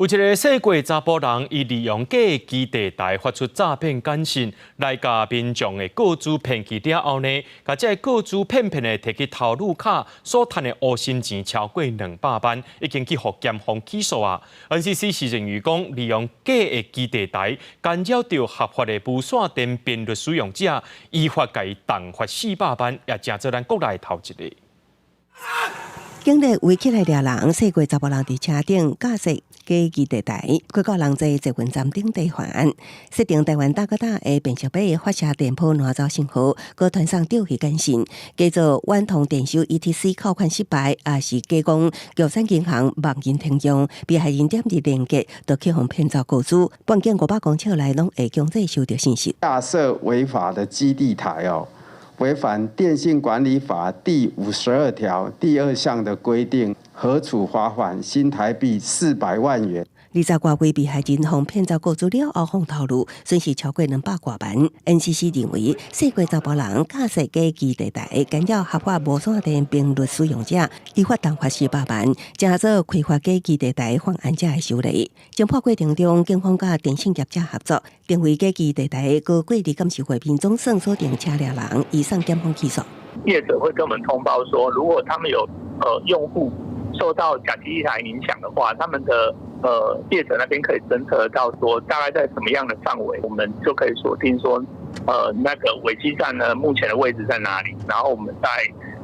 有一个細過查埔人，伊利用假基地台發出詐騙簡訊，來共民眾的個資騙去了後呢，共這个個資騙騙的提去頭路卡所趁的烏心錢超過200萬，已經去予檢方起訴啊。NCC 是認為講，利用假的基地台干擾著合法的無線電頻率使用者，依法共伊重罰400萬，也成做咱國內頭一个。警力圍起來掠人，細過查埔人佇車頂架設假基地台，開到人濟捷運站頂地環，設定台灣大哥大的辨識碼發射電波挪走信號，閣傳送釣魚簡訊，假做遠通電收 ETC 扣款失敗，抑是假講玉山銀行網銀停用，被害人點入連結，就去予騙走個資，半徑500公尺內攏會強制收著信息。架設違法的基地台哦。違反電信管理法第52條第2項的規定，核處罰款新台幣400萬元。二十外位被害人予騙走個資了後，予套路損失超過200外萬。NCC 認為，細過查埔人架設假基地台，干擾合法無線電頻率使用者，依法重罰四百萬，成做開發假基地台犯案者的首例。偵破過程中，警方佮電信業者合作，定位假基地台，閣過佇監視畫面總算鎖定車掠人，移送檢方起訴。業者會跟我們通報說，如果他們有用戶受到假基地台影響的話，他們的業者那邊可以偵測到說，大概在什麼樣的範圍，我們就可以鎖定說，那個偽基站呢目前的位置在哪裡，然後我們再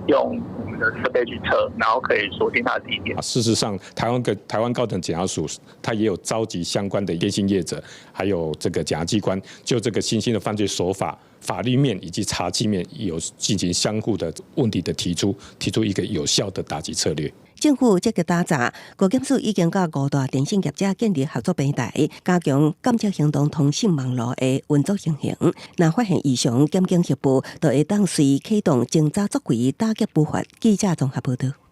用我們的設備去測，然後可以鎖定它的地點。事實上，台灣高等檢察署，它也有召集相關的電信業者，還有這個檢察機關，就這個新興的犯罪手法、法律面以及查緝面，有進行相互的問題的提出，提出一個有效的打擊策略。政府積極打詐，高檢署已經佮五大電信業者建立合作平台，加強監測行動通信網路的運作情形。若發現異常，檢警協報，就會當隨啟動偵查作為打擊步伐。記者綜合報道。